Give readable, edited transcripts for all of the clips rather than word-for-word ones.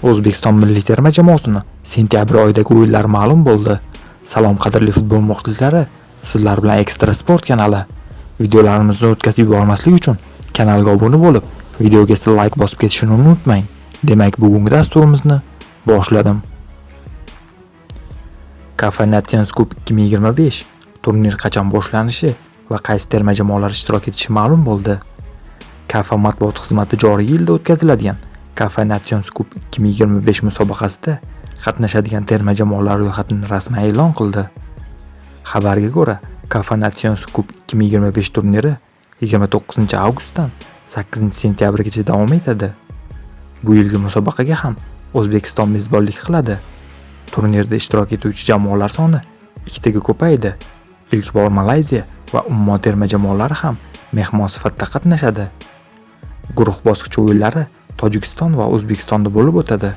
O'zbekiston milliy terma jamoasini sentyabr oyidagi o'yinlari ma'lum bo'ldi. Salom, qadrli futbol muxlislari, sizlar bilan Ekstra Sport kanali. Videolarimizni o'tkazib yubormaslik uchun kanalga obuna bo'lib, videoga esa like bosib ketishni unutmang. Demak, bugungi dasturimizni boshladim. CAFA Nations Cup 2025 turnir qachon boshlanishi va qaysi terma jamoalar ishtirok etishi ma'lum bo'ldi. CAFA matbuot xizmati joriy yilda o'tkaziladigan CAFA Nations Cup 2025 musobaqasida qatnashadigan terma jamoalar ro'yxatini rasman e'lon qildi. Xabarga ko'ra, CAFA Nations Cup 2025 turniri 29-avgustdan 8-sentyabrgacha davom etadi. Bu yilgi musobaqaga ham O'zbekiston mezbonlik qiladi. Turnirda ishtirok etuvchi jamoalar soni ikkitaga ko'paydi. Ilk bor Malayziya va Ummon terma jamoalari ham mehmon sifatida qatnashadi. Guruh bosqichi o'yinlari Tojikiston va O'zbekistonda bo'lib o'tadi.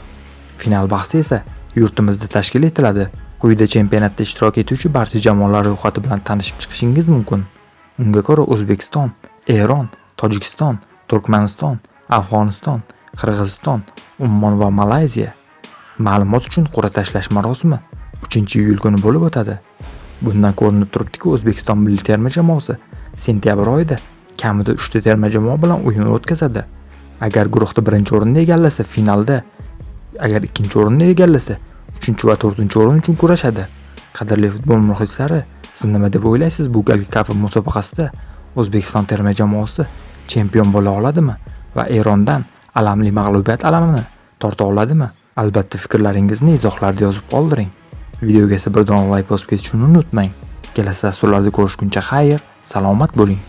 Final bahsi esa yurtimizda tashkil etiladi. Quyida chempionatda ishtirok etuvchi barcha jamoalar ro'yxati bilan tanishib chiqishingiz mumkin. Unga ko'ra, O'zbekiston, Eron, Tojikiston, Turkmaniston, Afg'oniston, Qirg'iziston, Ummon va Malayziya. Ma'lumot uchun, qur'a tashlash marosimi 3-iyul kuni bo'lib o'tadi. Bundan ko'rinib turibdiki, O'zbekiston milliy terma jamoasi sentyabr oyida kamida 3 ta terma jamoa bilan o'yin o'tkazadi. Agar guruhda birinchi o'rinni egallasa, finalda, agar ikkinchi o'rinni egallasa, uchinchi va to'rtinchi o'rin uchun kurashadi. Qadrli futbol muxlislari, siz nima deb o'ylaysiz, bu galgi CAFA musobaqasida O'zbekiston terma jamoasi chempion bo'la oladimi va Erondan alamli mag'lubiyat alamini torta oladimi? Albatta, fikrlaringizni izohlarda yozib qoldiring. Videoga esa bir dona like bosib ketishni unutmang. Kelasi dasturlarda ko'rishguncha xayr, salomat bo'ling.